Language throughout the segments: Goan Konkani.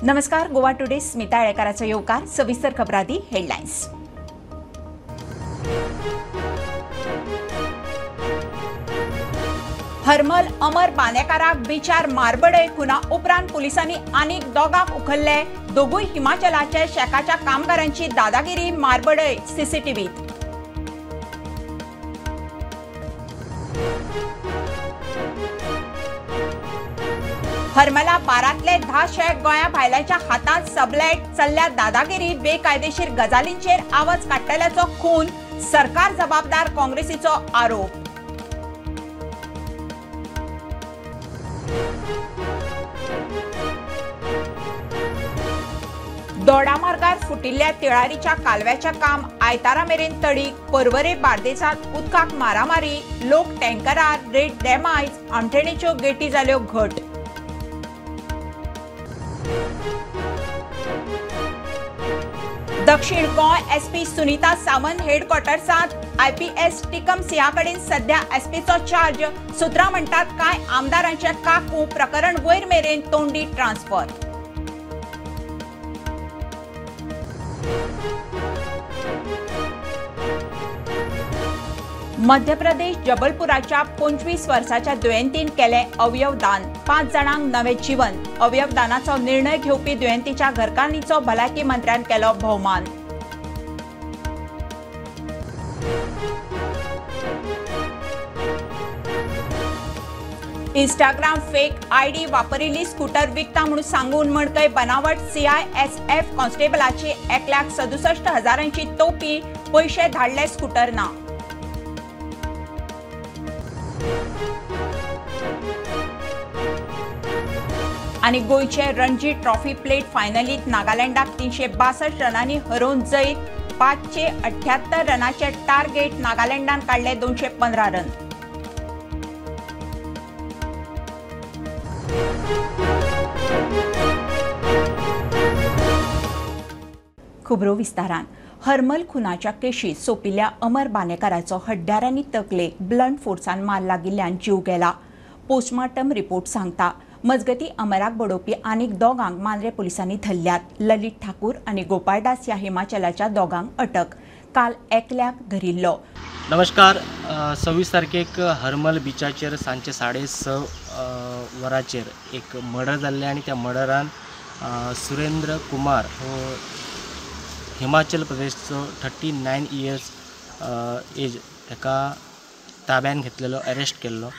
नमस्कार, गोवा टुडे स्मिता आळेकाराचो येवकार. सविस्तर खबरादी हेडलायन्स. हरमल अमर बांदेकाराक बिचार मारबडय खुना उपरांत पुलिसांनी आनीक दोगांक उखल्ले. दोगूय हिमाचलाचे शेकाच्या कामगारांची दादागिरी मारबडय सीसीटीव्हीत. हरमला बारांतले 10 शेक गोंया भायल्यांच्या हातांत सबलेट चल्ल्या दादागिरी. बेकायदेशीर गजालींचेर आवाज काडटल्याचो खून, सरकार जबाबदार काँग्रेसीचो आरोप. दोडामार्गार फुटिल्ल्या तिळारीच्या कालव्याच्या काम आयतारा मेरेन तडीक. पर्वरे बार्देसांत उदकाक मारामारी, लोक टँकरार, रेट डॅमायज, आमठेणीच्यो गेटी जाल्यो घट. दक्षिण गोंय एसपी सुनीता सावंत हेडक्वॉर्टर्सांत आयपीएस टिकम सिंहा कडेन सध्या एसपीचो चार्ज. सूत्रां म्हणटात कांय आमदारांचे काकू प्रकरण वयर मेरेन तोंडी ट्रान्सफर. मध्य प्रदेश जबलपुराच्या 25 वर्साच्या दुयेंतीन केलें अवयवदान. 5 जाणांक नवें जीवन. अवयवदानाचो निर्णय घेवपी दुयेंतीच्या घरकान्नीचो भलायकी मंत्र्यान केलो भोवमान. इंस्टाग्राम फेक आयडी वापरिल्ली स्कूटर विकता म्हणून सांगून मडकय बनावट सीआयएसएफ कॉन्स्टेबलाची 1,67,000 तोपी. पयशे धाडले स्कूटर ना. आनी गोंयचे रणजी ट्रॉफी प्लेट फायनलीत नागालँडाक 362 रनांनी हरोवन जैत. 578 रनाचे टार्गेट नागालँडान काडले 215 रन. खबरो विस्तारान. हरमल खुनाच्या केशीत सोंपिल्ल्या अमर बांदेकाराचो हड्ड्यार आनी तकलेक ब्लंट फोर्सान मार लागिल्ल्यान जीव गेला. पोस्टमार्टम रिपोर्ट सांगता. मजगती अमराक बडोवपी आनीक दोगांक मांद्रे पुलिसांनी धरल्यात. ललित ठाकूर आनी गोपाळदास ह्या हिमाचलाच्या दोगांक अटक. काल एकल्याक धरिल्लो. नमस्कार. 26 तारखेक हरमल बिचाचेर सांजचे 6:30 वरांचेर एक मर्डर जाल्लें आनी त्या मर्डरान सुरेंद्र कुमार हो हिमाचल प्रदेशचो 39 इयर्स एज ताका ताब्यान घेतलेलो, अरेस्ट केल्लो.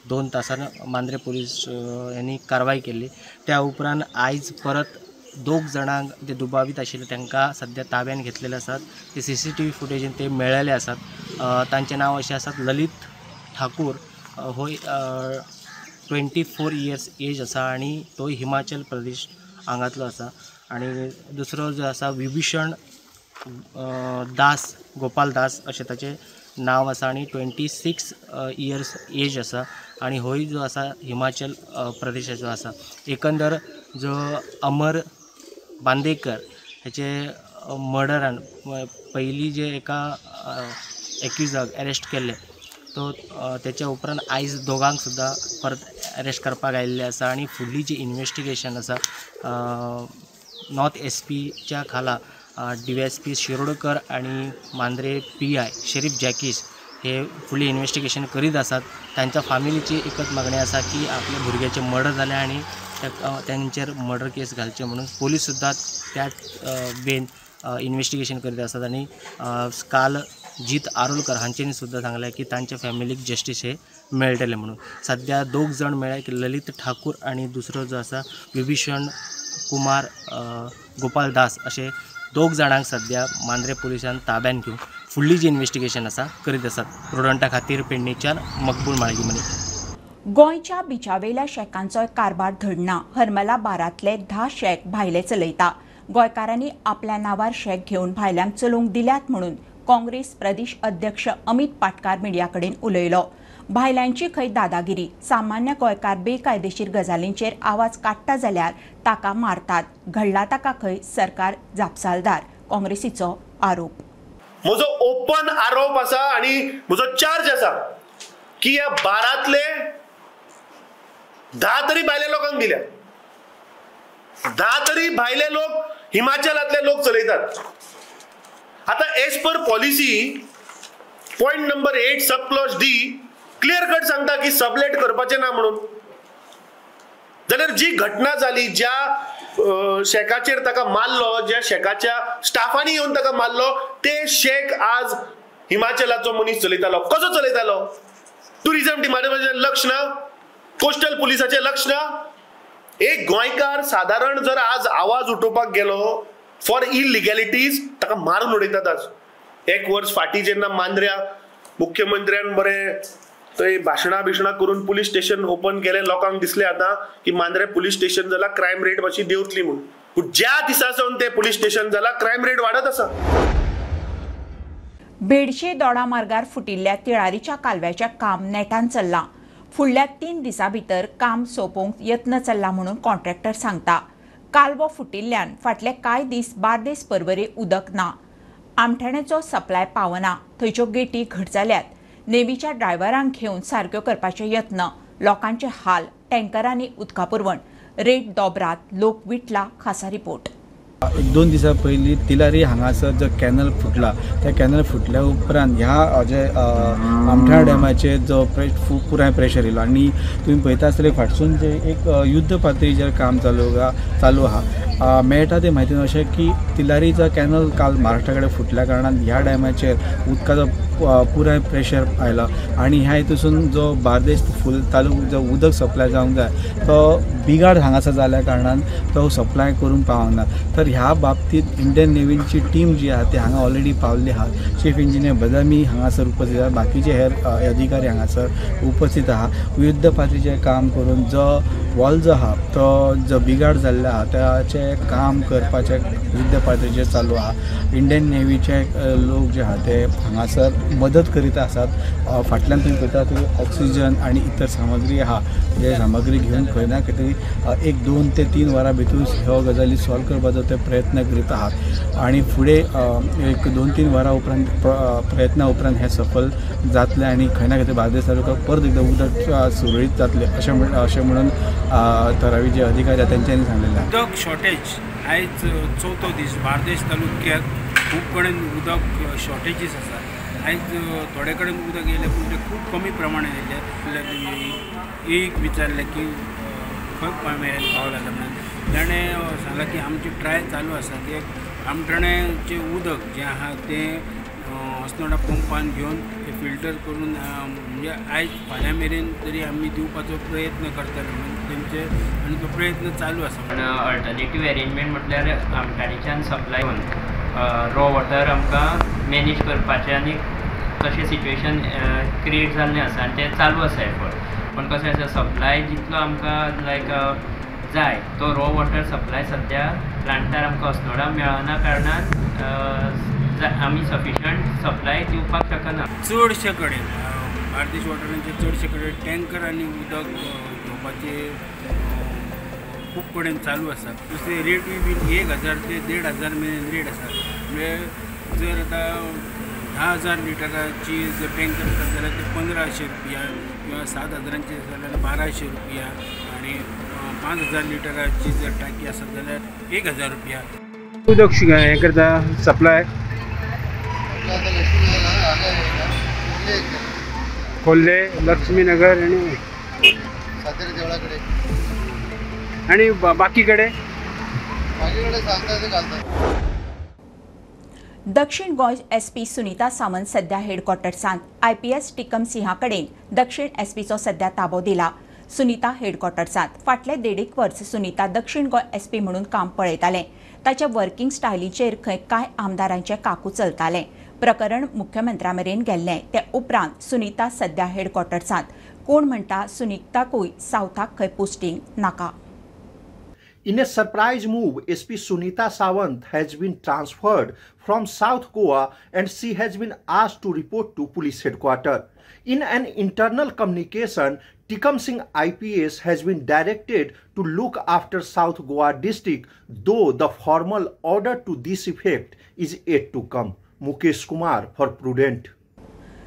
2 तासान मांद्रे पुलीस यांनी कारवाय केल्ली. त्या उपरांत आयज परत 2 जाणांक जे दुबावीत आशिल्ले तांकां सद्या ताब्यान घेतलेले आसात. ते सी सी टी व्ही फुटेजीन ते मेळ्ळेले आसात. तांचें नांव अशें आसात, ललित ठाकूर हो 24 इयर्स एज आसा आनी तो हिमाचल प्रदेश हांगांतलो आसा. आनी दुसरो जो आसा विभीषण दास, गोपाल दास अशें ताचें नांव आसा आनी 26 इयर्स एज आसा आनी होय जो आसा हिमाचल प्रदेशाचो आसा. एकंदर जो अमर बांदेकर हेचे मर्डरान पयलीं जे एका एक्युजाक अरेस्ट केल्ले तो तेच्या उपरांत आयज दोगांक सुद्दां परत अरेस्ट करपाक आयिल्ले आसा. आनी फुडली जी इन्वेस्टिगेशन आसा नॉर्थ एस पीच्या खाला डी एस पी शिरोडकर आनी Mandrem P I Sharif Jacques हे फुडली इन्वेस्टिगेशन करीत आसात. तांच्या फामिलीची एकच मागणी आसा की आपल्या भुरग्याचें मर्डर जालें आनी तांचेर मर्डर केस घालचे म्हणून. पोलीस सुद्दां त्याच वेन इन्वेस्टिगेशन करीत आसात. आनी काल जीत आरोलकर हांच्यांनी सुद्दां सांगलें की तांच्या फॅमिलीक जस्टीस हे मेळटलें म्हणून. सद्या 2 जाण मेळ्ळे की ललित ठाकूर आनी दुसरो जो आसा विभीषण कुमार गोपाल दास अशे 2 जाणांक सद्या मांद्रे पुलिसान ताब्यान घेवन फुडली जी इन्वेस्टिगेशन आसा करीत आसात. प्रुडंटा खातीर पेडणेच्यान मकबूल माळगीमणी. गोंयच्या बिचावेल्या शेकांचोय कारभार धडना. हरमला बारांतले 10 शेक भायले चलयता. गोंयकारांनी आपल्या नांवार शेक घेवन भायल्यांक चलोवंक दिल्यात म्हणून काँग्रेस प्रदेश अध्यक्ष अमित पाटकार मिडिया कडेन उलयलो. भायल्यांची खंय दादागिरी, सामान्य गोंयकार बेकायदेशीर गजालींचेर आवाज काडटा जाल्यार ताका मारतात. घडला ताका खंय सरकार जापसालदार, काँग्रेसीचो आरोप. म्हजो ओपन आरोप आसा आनी म्हजो चार्ज आसा की ह्या बारांतले 10 तरी भायल्या लोकांक दिल्या. 10 तरी भायले लोक, हिमाचलांतले लोक चलयतात. आता as per policy point number 8 sub clause D clear cut सांगता की सबलेट करपाचें ना म्हणून. जाल्यार जी घटना जाली, ज्या शेकाचेर ताका मारलो, ज्या शेकाच्या स्टाफांनी येवन ताका मारलो, ते शेक आज हिमाचलाचो मनीस चलयतालो. कसो चलयतालो? टुरिझम डिपार्टमेंटाचें लक्ष ना, कोस्टल पुलिसाचें लक्ष ना. एक गोंयकार सादारण जर आज आवाज उठोवपाक गेलो फॉर इलिगॅलिटीज, ताका मारून उडयतात. आज एक वर्स फाटीं जेन्ना मांद्र्या मुख्यमंत्र्यान बरें थंय भाशणां बिशणां करून पुलीस स्टेशन ओपन केलें, लोकांक दिसलें आतां की मांद्रे पुलीस स्टेशन जाल्यार क्रायम रेट मातशी देंवतली म्हूण. पूण ज्या दिसा सावन तें पुलीस स्टेशन जालां क्रायम रेट वाडत आसा. भेडशे दोडा मार्गार फुटिल्ल्या तिळारीच्या कालव्याचें काम नेटान चल्लां. फुडल्या 3 दिसां भितर काम सोंपोवंक यत्न चल्ला म्हणून कॉन्ट्रॅक्टर सांगता. कालवो फुटिल्ल्यान फाटले कांय दीस बार्देस पर्वरी उदक ना, आमठाण्याचो सप्लाय पावना, थंयच्यो गेटी घट जाल्यात. नेवीच्या ड्रायव्हरांक घेवन सारक्यो करपाचे यत्न, लोकांचे हाल, टँकरांनी उदका पुरवण, रेट दोबरात, लोक विटला. खासा रिपोर्ट. एक 2 दिसां पयलीं तिलारी हांगासर जो कॅनल फुटला, त्या कॅनल फुटल्या उपरांत ह्या जे आमठाणा डॅमाचेर जो पुराय प्रेशर येयलो आनी तुमी पळयता आसतले फाटसून जे एक युद्ध पातळीचेर काम चालू आहा. मेळटा ते म्हायतीन अशें की तिलारीचो कॅनल काल महाराष्ट्रा कडेन फुटल्या कारणान ह्या डॅमाचेर उदकाचो पुराय प्रेशर आयला आनी ह्या हितूसून जो बार्देस फूल तालुक जो उदक सप्लाय जावंक जाय तो बिगाड हांगासर जाल्या कारणान तो सप्लाय करूंक पावना. तर ह्या बाबतींत इंडियन नेव्हीची टीम जी आहा ती हांगा ऑलरेडी पावल्ली आहा. चीफ इंजिनियर बदामी हांगासर उपस्थित आहा, बाकीचे हेर अधिकारी हांगासर उपस्थित आहा. युद्ध पातळीचें काम करून जो वॉल जो आहा तो जो बिगाड जाल्लो आहा ताचें काम करपाचें युद्ध पातळीचेर चालू आहा. इंडियन नेव्हीचे लोक जे आहा ते हांगासर मदत करीत आसात. फाटल्यान तुमी पळयता ती ऑक्सिजन आनी इतर सामग्री आहा, जे सामग्री घेवन खंय ना खंय तरी 1, 2 ते 3 वरां भितर ह्यो गजाली सॉल्व करपाचो ते प्रयत्न करीत आहात आनी फुडें 1, 2, 3 वरां उपरांत प्रयत्ना उपरांत हें सफल जातलें आनी खंय ना खंय तरी बार्देस तालुक्याक परत एकदां उदक सुरळीत जातलें अशें म्हणून थळावी जे अधिकारी आहा तेंच्यांनी सांगलेलें. उदक शॉर्टेज आयज 4थो दीस बार्देस तालुक्याक खूब कडेन उदक शॉर्टेजीस आसा. आयज थोडे कडेन उदक येयलें पूण तें खूब कमी प्रमाणान येयलें. एक विचारलें की खंय मेरेन पावला म्हणून ताणें सांगलां की आमची ट्रायल चालू आसा की आमठाण्याचें उदक जें आहा तें अस्नोडा पंपान घेवन तें फिल्टर करून म्हणजे आयज फाल्यां मेरेन तरी आमी दिवपाचो प्रयत्न करतले म्हणून तेमचे आनी तो प्रयत्न चालू आसा. पूण अल्टरनेटीव एरेंजमेंट म्हटल्यार आमठाणीच्यान सप्लाय येवन रॉ वॉटर आमकां मॅनेज करपाचें आनी तशें सिच्युएशन क्रिएट जाल्लें आसा आनी तें चालू आसा एफर्ट. पूण कशें आसा सप्लाय जितलो आमकां लायक जाय तो रॉ वॉटर सप्लाय सद्या प्लांटार आमकां अस्नोडा मेळना कारणान आमी सफिशंट सप्लाय दिवपाक शकना. चडशे कडेन बार्देश वॉटरांचे चडशे कडेन टँकर आनी उदक घेवपाचे खूब कडेन चालू आसा. दुसरे रेटूय बीन 1000 ते 1500 मेरेन रेट आसा. म्हणजे जर आतां 10,000 लिटराची जर टँकर आसत जाल्यार ते 1500 रुपया किंवा 7,000 जाल्यार 1200 रुपया आनी 5,000 लिटराची जर टाकी आसत जाल्यार 1,000 रुपया. उदक हें करता सप्लाय खोर्ले, लक्ष्मीनगर आनी आनी बाकी कडेन दक्षिण गोंय एसपी सुनीता सावंत सध्या हेडक्वॉर्टर्सांत. आयपीएस टिकम सिंहा कडेन दक्षिण एसपीचो सध्या ताबो दिला. सुनीता हेडक्वॉर्टर्सांत फाटले 1.5 वर्स सुनीता दक्षिण गोंय एसपी म्हणून काम पळयतालें. ताच्या वर्किंग स्टायलीचेर खंय कांय आमदारांचे काकू चलतालें. प्रकरण मुख्यमंत्र्या मेरेन गेल्लें. ते उपरांत सुनीता सध्या हेडक्वॉर्टर्सांत. कोण म्हणटा सुनीताकूय सावथाक खंय पोस्टिंग नाका. In a surprise move, SP Sunita Sawant has been transferred from South Goa and she has been asked to report to police headquarters. In an internal communication, Tikam Singh IPS has been directed to look after South Goa district, though the formal order to this effect is yet to come. Mukesh Kumar for Prudent.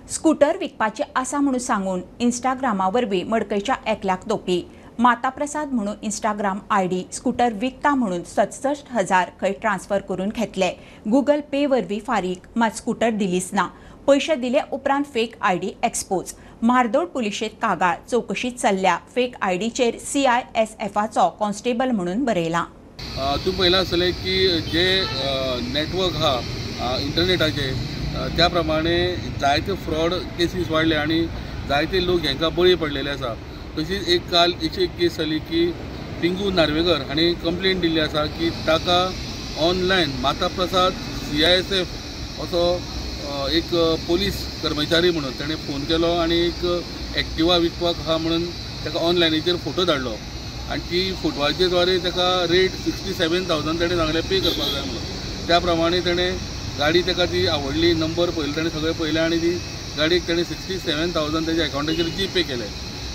Scooter विकपाची आसा म्हणून सांगून इंस्टाग्रामा वरवीं मडकयच्या एकल्याक दोपी. माताप्रसाद म्हणून इंस्टाग्राम आयडी स्कूटर विकता म्हणून 67,000 खंय ट्रान्सफर करून घेतले. गुगल पे वरवीं फारीक, मात स्कूटर दिलीच ना. पयशे दिले उपरांत फेक आयडी एक्सपोज. मार्दोळ पुलिशेंत कागाळ, चवकशी चल्ल्या. फेक आयडीचेर CISFाचो कॉन्स्टेबल म्हणून बरयलां. तूं पळयलां आसतलें की जे नेटवर्क आहा इंटरनेटाचे त्या प्रमाणे जायते फ्रॉड केसीस वाडले आनी जायते लोक हांकां बळी पडलेले आसा. तशीच एक काल अशी एक केस जाली की पिंगू नार्वेकर हांणी कंप्लेन दिल्ली आसा की ताका ऑनलायन माताप्रसाद CISF असो एक पोलीस कर्मचारी म्हणून ताणें फोन केलो आनी एक एक्टिवा विकपाक आहा म्हणून ताका ऑनलायनीचेर फोटो धाडलो आनी ती फोटवाचे द्वारे ताका रेट 67,000 ताणें सांगलें पे करपाक जाय म्हणून. त्या प्रमाणे ताणें गाडी ताका ती आवडली, नंबर पळयलो ताणें सगळें पळयलें आनी ती गाडयेक ताणें 67,000 ताच्या अकावंटाचेर जी पे केलें.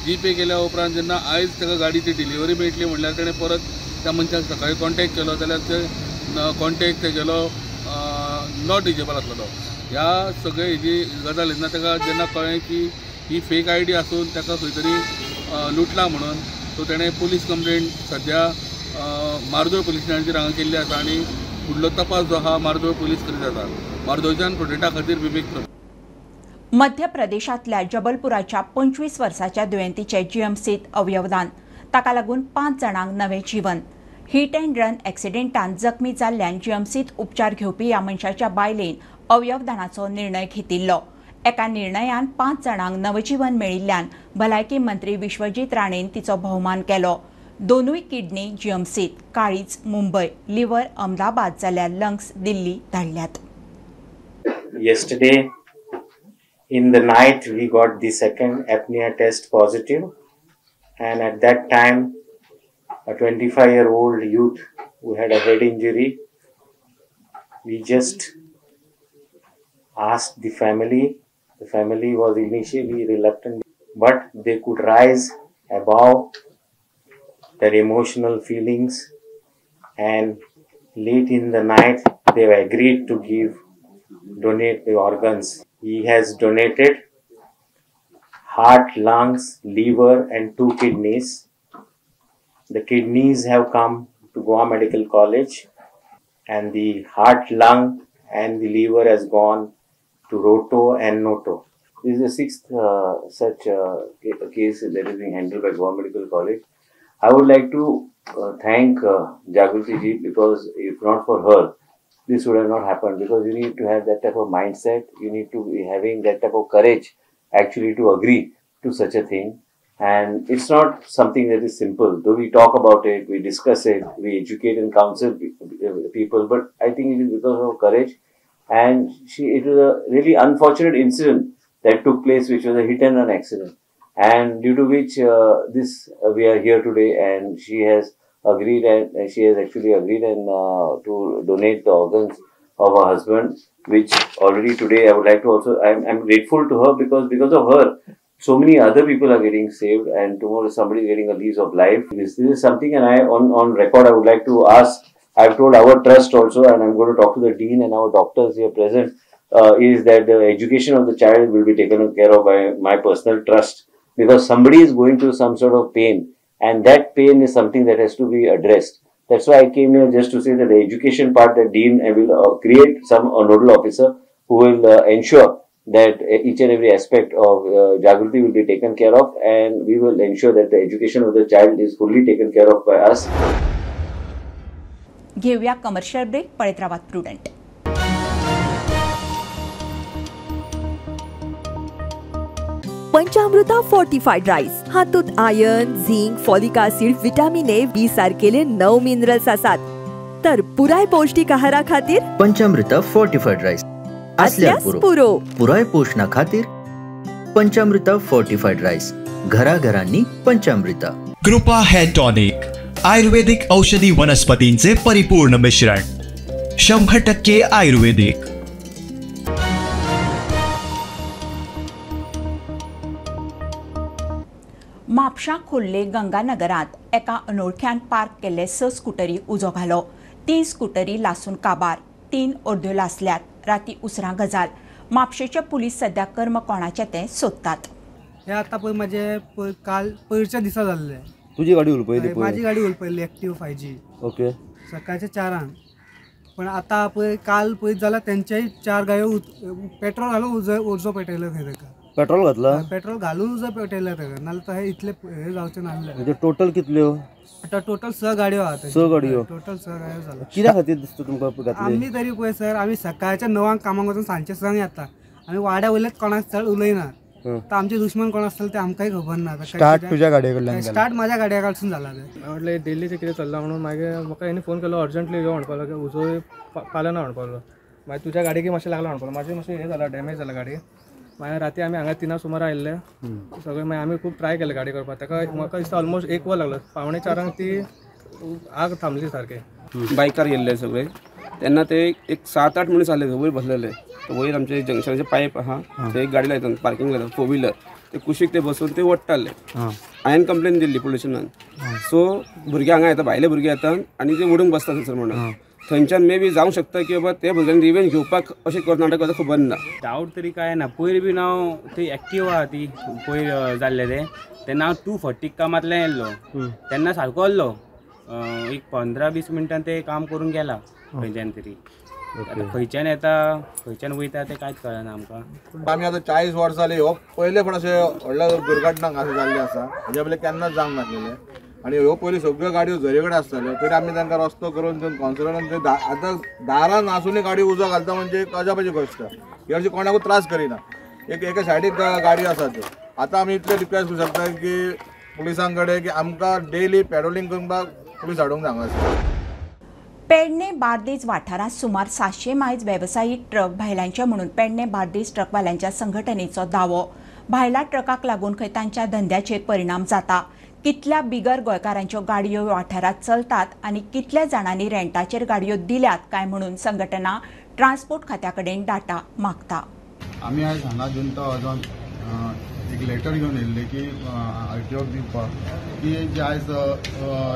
जी पे केल्या उपरांत जेन्ना आयज ताका गाडी ती डिलिव्हरी मेळटली म्हणल्यार ताणें परत त्या मनशाक सकाळीं कॉन्टेक्ट केलो जाल्यार ते कॉन्टेक्ट तेगेलो not reachable आसलेलो. ह्या सगळे हेजी गजाल जेन्ना ताका जेन्ना कळ्ळें की ही फेक I D आसून ताका खंय तरी लुटला म्हणून, सो ताणें पोलीस कंप्लेंट सद्या मार्दोळ पोलीस स्टेशनाचेर हांगा केल्ली आसा आनी फुडलो तपास जो आहा मार्दोळ पोलीस करीत आसा. मार्दोळच्यान प्रोटेक्टा खातीर विवेक प्रभू. मध्य प्रदेशांतल्या जबलपुराच्या 25 वर्साच्या दुयेंतीचे जीएमसीत अवयवदान, ताका लागून 5 जाणांक नवें जीवन. हिट अँड रन एक्सिडेंटान जखमी जाल्ल्यान जीएमसीत उपचार घेवपी ह्या मनशाच्या बायलेन अवयवदानाचो निर्णय घेतिल्लो. एका निर्णयान 5 जाणांक नवजीवन मेळिल्ल्यान भलायकी मंत्री विश्वजीत राणेन तिचो भोवमान केलो. दोनूय किडनी जीएमसीत, काळीज मुंबय, लिव्हर अहमदाबाद जाल्यार लंग्स दिल्ली धाडल्यात. Yesterday in the night we got the second apnea test positive, and at that time a 25-year-old youth who had a head injury, we just asked the family. The family was initially reluctant, but they could rise above their emotional feelings, and late in the night they agreed to donate the organs. He has donated heart, lungs, liver and 2 kidneys. The kidneys have come to Goa Medical College, and the heart, lung and the liver has gone to Roto and Noto. This is the 6th such case that is being handled by Goa Medical College. I would like to thank Jagruti ji, because if not for her, this would have not happened, because you need to have that type of mindset, you need to be having that type of courage actually to agree to such a thing. And it's not something that is simple. Though we talk about it, we discuss it, we educate and counsel people, but I think it is because of courage. And it was a really unfortunate incident that took place, which was a hit and run accident, and due to which we are here today, and she has agreed, and she has actually agreed and to donate the organs of her husband, which already today I would like to also, I'm grateful to her, because of her so many other people are getting saved, and tomorrow somebody is getting a lease of life. This is something, and I on record I would like to ask, I've told our trust also, and I'm going to talk to the dean and our doctors here present, is that the education of the child will be taken care of by my personal trust, because somebody is going through some sort of pain, and that pain is something that has to be addressed. That's why I came here, just to say that the education part, the dean will create some nodal officer who will ensure that each and every aspect of Jagruti will be taken care of, and we will ensure that the education of the child is fully taken care of by us. घेऊया कमर्शियल ब्रेक, पळयत रावात प्रुडंट. पंचामृता फोर्टिफाईड राईस हातूंत iron, zinc, folic acid, vitamin A, B सारकेले 9 minerals आसात. तर पुराय पौष्टिक आहारा खातीर पंचामृता फोर्टिफाईड राईस असल्यार पुरो. पुराय पोषणा खातीर पंचामृता फोर्टिफाईड राईस, घराघरांनी पंचामृता. कृपा हेअर टॉनिक, आयुर्वेदिक औषधी वनस्पतींचे परिपूर्ण मिश्रण, 100% आयुर्वेदिक. म्हापशा खोर्ले गंगानगरांत एका अनोळख्यान पार्क केल्ले 6 स्कुटरी उजो घालो. 3 स्कुटरी लासून काबार, 3 अर्द्यो लासल्यात. राती उसरां गजाल. म्हापशेचे पुलीस सद्या कर्म कोणाचें तें सोदतात. हे आतां पळय म्हाजें काल पयरच्या दिसा जाल्लें. तुजी गाडी हुलपयली? माझी गाडी हुलपयली एक्टिव्हा 5G. Okay. सकाळच्या 4 पण आता पळय काल पळयत जाल्यार तेंच्याय 4 गाडयो पेट्रोल घालून उजो पेटयलो खंय ताका. पेट्रोल घातला? पेट्रोल घालून उजो पेटयला ताका, नाल्यार तशें इतले हे जावचें नासलें. म्हणजे टोटल कितल्यो? आतां टोटल 6 गाडयो आहा. 6 गाडयो टोटल 6 गाडयो जाला. कित्या खातीर दिसता तुमकां घातली? आमी तरी पळय सर, आमी सकाळच्या 9 कामाक वचून सांजचे 6 येता. आमी वाड्या वयलेच कोणाक चड उलयना. तर आमचे दुश्मन कोण आसतले ते आमकांय खबर ना. स्टार्ट तुज्या गाडये कडल्यान? स्टार्ट माझ्या गाडये कडसून जाला ते. म्हटलें दिल्लीचें कितें चल्लां म्हणून मागीर म्हाका हेणी फोन केलो अर्जंटली यो म्हणपाक लागलो, उजो पालना म्हणपाक लागलो. मागीर तुज्या गाडयेक मातशें लागलां म्हणपाक लागलो, म्हाजें मातशें हें जाला, डॅमेज जाला गाडी. मागीर राती आमी हांगा 3 सुमार आयिल्ले सगळे. मागीर आमी खूब ट्राय केलें गाडी करपाक. ताका म्हाका दिसता ऑलमोस्ट 1 वर लागलो. 3:45 ती आग थांबली सारकें. बायकार गेल्ले सगळे तेन्ना ते एक 7-8 मनीस आसले वयर बसलेले. वयर आमचे जंक्शनाचे पायप आहा थंय एक गाडी लायतात, पार्किंग लायतात 4 व्हिलर, ते कुशीक ते बसून ते ओडटाले. हांवें कंप्लेन दिल्ली पोलिसांक. सो भुरगे हांगा येता, भायले भुरगे येतात आनी ते ओडूंक बसता थंयसर म्हणून. थंयच्यान मे बी जावंक शकता की बाबा ते भुरग्यांनी रिवेंज घेवपाक अशें करता नाटक करता खबर ना. डावट तरी काय ना. पयर बीन हांव थंय एक्टिवा आहा ती पयर जाल्लें तें, तेन्ना हांव 240 कामांतल्यान येयल्लो. तेन्ना सारको आसलो, एक 15-20 मिनटान ते काम करून गेला खंयच्यान तरी. आतां खंयच्यान येता खंयच्यान वयता तें कांयच कळना आमकां. आमी आतां 40 वर्सां जाली हो पयले फावट अशें व्हडल्या दुर्घटना अशें जाल्लें आसा. हेज्या पयलीं केन्नाच जावंक नासलेलें. आनी ह्यो पयलीं सगळ्यो गाडयो झरे कडेन आसताल्यो, तरी आमी तांकां रस्तो करून दिवन कावन्सिलरान ते आतां दारान आसुनूय गाडी उजो घालता म्हणजे एक अजापाची गोश्ट. ही अशी कोणाकूच त्रास करिना. एक एका सायडीक गाडयो आसा त्यो. आतां आमी इतलें रिक्वेस्ट करूं शकता की पुलिसां कडेन की आमकां डेली पेट्रोलिंग करपाक पुलीस हाडूंक जाय हांगासर. पेडणे बार्देज वाठारांत सुमार 700 मायज वेवसायीक ट्रक भायल्यांचे म्हणून पेडणे बार्देज ट्रकवाल्यांच्या संघटनेचो दावो. भायल्या ट्रकाक लागून खंय तांच्या धंद्याचेर परिणाम जाता. कितल्या बिगर गोंयकारांच्यो गाडयो वाठारांत चलतात आनी कितल्या जाणांनी रेंटाचेर गाडयो दिल्यात काय म्हणून संघटना ट्रान्सपोर्ट खात्या कडेन डाटा मागता. आमी आयज हांगा जुंता वचोन एक लेटर घेवन येयल्ले की आरटीओक दिवपाक की जे आयज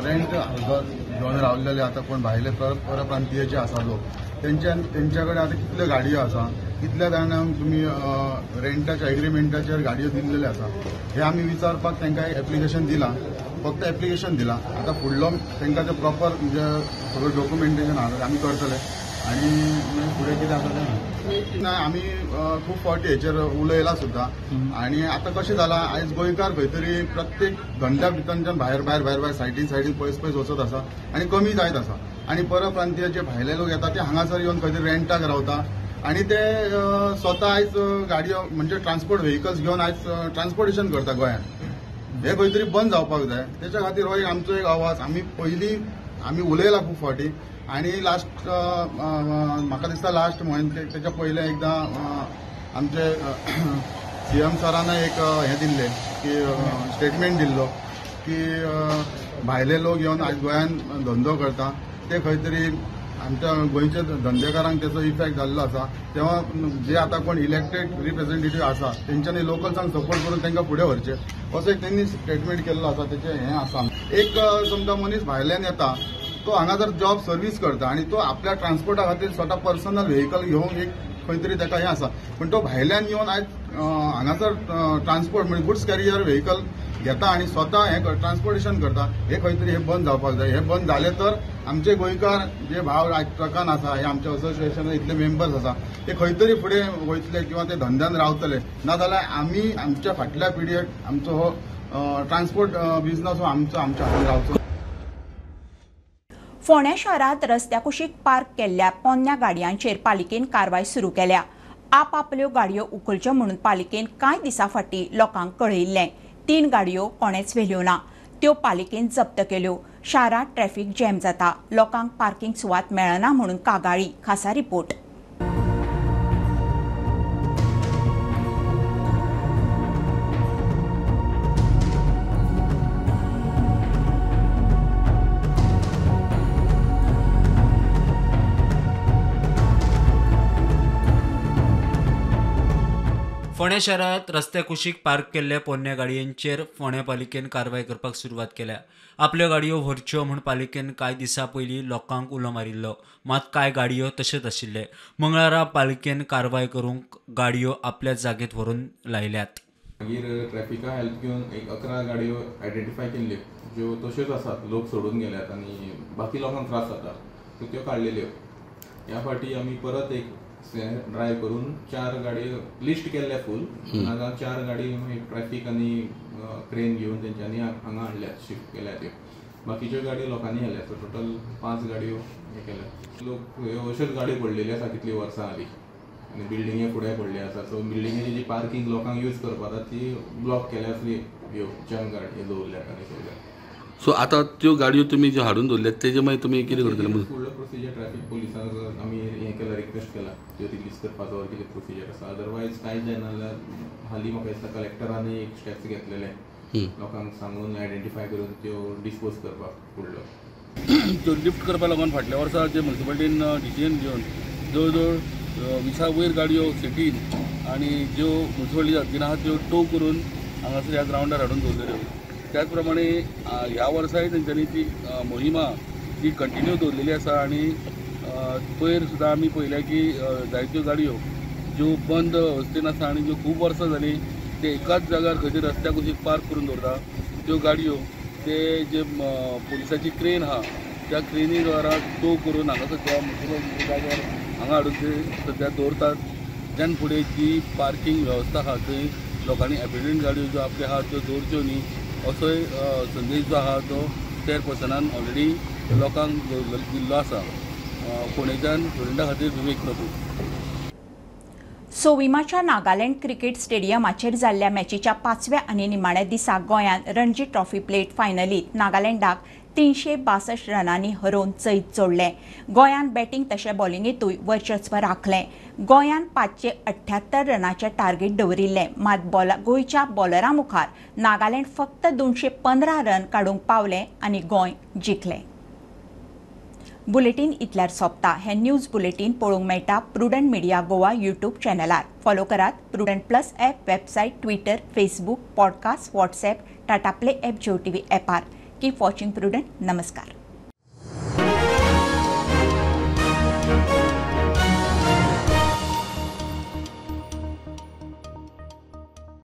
रेंट हावजार घेवन रावलेले आतां कोण भायले परप्रांतीय जे आसा लोक तेंच्या कडेन आतां कितल्यो गाडयो आसा, कितल्या जाणांक तुमी रेंटाच्या एग्रीमेंटाचेर गाडयो दिल्लेले आसा हे आमी विचारपाक तांकां एप्लिकेशन दिलां. फक्त एप्लिकेशन दिलां. आतां फुडलो तांकां ते प्रॉपर म्हणजे सगळें डॉक्युमेंटेशन आसा आमी करतले आनी फुडें कितें आसा तें ना. आमी खूब फावटी हेचेर उलयला सुद्दां. आनी आतां कशें जालां आयज गोंयकार खंय तरी प्रत्येक धंद्या भितरच्यान भायर भायर भायर भायर सायडीन सायडीन पयस पयस वचत आसा आनी कमी जायत आसा. आनी परप्रांतीय जे भायले लोक येता ते हांगासर येवन खंय तरी रेंटाक रावता आनी ते स्वता आयज गाडयो म्हणजे ट्रान्सपोर्ट व्हेकल्स घेवन आयज ट्रान्सपोर्टेशन करता गोंयांत. हे खंय तरी बंद जावपाक जाय. तेच्या खातीर हो एक आमचो एक आवाज. आमी पयलीं आमी उलयला खूब फावटी आनी लास्ट म्हाका दिसता लास्ट म्हयने तेच्या पयलें एकदां आमचे सीएम सरान एक हें दिल्लें की स्टेटमेंट दिल्लो की भायले लोक येवन आयज गोंयांत धंदो करता ते खंय तरी आमच्या गोंयच्या धंदेकारांक तेचो इफेक्ट जाल्लो आसा. तेव्हा जे आतां कोण इलेक्टेड रिप्रेझेंटेटीव आसा तेंच्यांनी लोकल्सांक सपोर्ट करून तांकां फुडें व्हरचें असो एक तेंणी स्टेटमेंट केल्लो आसा. तेचें हें आसा. एक समजा मनीस भायल्यान येता तो हांगा जर जॉब सर्वीस करता आनी तो आपल्या ट्रान्सपोर्टा खातीर स्वता पर्सनल व्हेकल घेवन एक खंय तरी ताका हें आसा, पूण तो भायल्यान येवन आयज हांगासर ट्रान्सपोर्ट म्हणजे गुड्स कॅरियर व्हेकल घेता आनी स्वता हें ट्रान्सपोर्टेशन करता. हे खंय तरी हें बंद जावपाक जाय. हें बंद जालें तर आमचे गोंयकार जे भाव आयज ट्रकान आसा, हे आमच्या असोसिएशनान इतले मेंबर्स आसा ते खंय तरी फुडें वयतले किंवा ते धंद्यान रावतले. नाजाल्यार आमी आमच्या फाटल्या पिरियड आमचो हो ट्रान्सपोर्ट बिजनस हो आमचो आमच्या हातान रावचो. फोंड्या शारांत रस्त्या कुशीक पार्क केल्ल्या पोन्न्या गाडयांचेर पालिकेन कारवाय सुरू केल्या. आपापल्यो गाडयो उखलच्यो म्हणून पालिकेन कांय दिसां फाटीं लोकांक कळयिल्लें. 3 गाडयो कोणेच व्हेल्यो ना, त्यो पालिकेन जप्त केल्यो. शारांत ट्रॅफिक जॅम जाता, लोकांक पार्किंग सुवात मेळना म्हणून कागाळी. खासा रिपोर्ट. फोंड्या शारांत रस्त्या कुशीक पार्क केल्ल्या पोन्न्या गाडयांचेर फोंड्या पालिकेन कारवाय करपाक सुरवात केल्या. आपल्यो गाडयो व्हरच्यो म्हूण पालिकेन कांय दिसां पयलीं लोकांक उलो मारिल्लो, मात कांय गाडयो तशेंच आशिल्ले. मंगळारा पालिकेन कारवाय करूंक गाडयो आपल्या जागेंत व्हरून लायल्यात. मागीर ट्रॅफिका हेल्प घेवन एक 11 गाडयो आयडेंटिफाय केल्ल्यो ज्यो तश्योच आसात, लोक सोडून गेल्यात आनी बाकी लोकांक त्रास जाता, सो त्यो काडलेल्यो. ह्या फावटी आमी परत एक ड्रायव करून 4 गाडयो लिस्ट केल्ले फूल, आतां 4 गाडी ट्रॅफीक आनी क्रेन घेवन तेंच्यांनी हांगा हाडल्यात, शिफ्ट केल्या त्यो. बाकीच्यो गाडयो लोकांनी हाडल्या, सो टोटल 5 गाडयो हे केल्या. लोक ह्यो अश्योच गाडयो पडलेल्यो आसा कितलीं वर्सां आदीं आनी बिल्डिंगे फुडें पडली आसा, सो बिल्डिंगेची जी पार्कींग लोकांक यूज करपाक जाता ती ब्लॉक केल्या असली ह्यो जंक गाडयो दवरल्यात आनी सगळ्यो. सो आतां त्यो गाडयो तुमी ज्यो हाडून दवरल्यात तेजे मागीर तुमी कितें करतले? फुडलो प्रोसिजर ट्रॅफीक पुलिसांक आमी हें केलां, रिक्वेस्ट केला त्यो रिलीज करपाचो कितें प्रोसिजर आसा. अदरवायज कांय जायना जाल्यार हालीं म्हाका दिसता कलेक्टरानूय एक स्टेप्स घेतलेले लोकांक सांगून आयडेंटिफाय करून त्यो डिस्पोज करपाक फुडलो. त्यो लिफ्ट करपा लागून फाटल्या वर्सा जे म्युनिसिपालिटीन डिसिजन घेवन जवळ जवळ 20 वयर गाडयो सिटीन आनी ज्यो म्युनिसिपालिटी हद्दीन आहा त्यो टो करून हांगासर ह्या ग्रावंडार हाडून दवरलेल्यो. त्याच प्रमाणे ह्या वर्साय तेंच्यांनी ती मोहिमा ती कंटिन्यू दवरलेली आसा आनी पयर सुद्दां आमी पळयल्या की जायत्यो गाडयो ज्यो बंद अवस्थेन आसा आनी ज्यो खूब वर्सां जालीं ते एकाच जाग्यार खंय तरी रस्त्या कुशीक पार्क करून दवरता त्यो गाडयो ते जे पुलिसाची क्रेन आहा त्या क्रेनी द्वारा टो करून हांगा सद्या म्युनिसिपल जाग्यार हांगा हाडून ते सद्या दवरतात. त्यान फुडें जी पार्कींग वेवस्था आहा थंय लोकांनी एबेंडन गाडयो ज्यो आपल्यो आहा त्यो दवरच्यो न्ही असोय संदेश जो आहा तो चेअरपर्सनान ऑलरेडी लोकांक दिल्लो आसा. फोंडेच्यान प्रुडंटा खातीर विवेक प्रभू. सोविमाच्या नागालँड क्रिकेट स्टेडियमाचेर जाल्ल्या मॅचीच्या 5व्या आनी निमाण्या दिसा गोंयान रणजी ट्रॉफी प्लेट फायनलीत नागालँडाक 362 रनांनी हरोवन जैत जोडलें. गोंयान बॅटींग तशें बॉलिंगेंतूय वर्चस्व राखलें. गोंयान 578 रनाचें टार्गेट दवरिल्लें, मात गोंयच्या बॉलरां मुखार नागालँड फक्त 215 रन काडूंक पावलें आनी गोंय जिखलें. बुलेटीन इतल्यार सोंपता. हें न्यूज बुलेटीन पळोवंक मेळटा प्रुडंट मिडिया गोवा यूट्यूब चॅनलार. फॉलो करात Prudent plus app, website, Twitter, Facebook, podcast, WhatsApp, Tata Play app, Jio TV ॲपार. Keep watching Prudent. नमस्कार.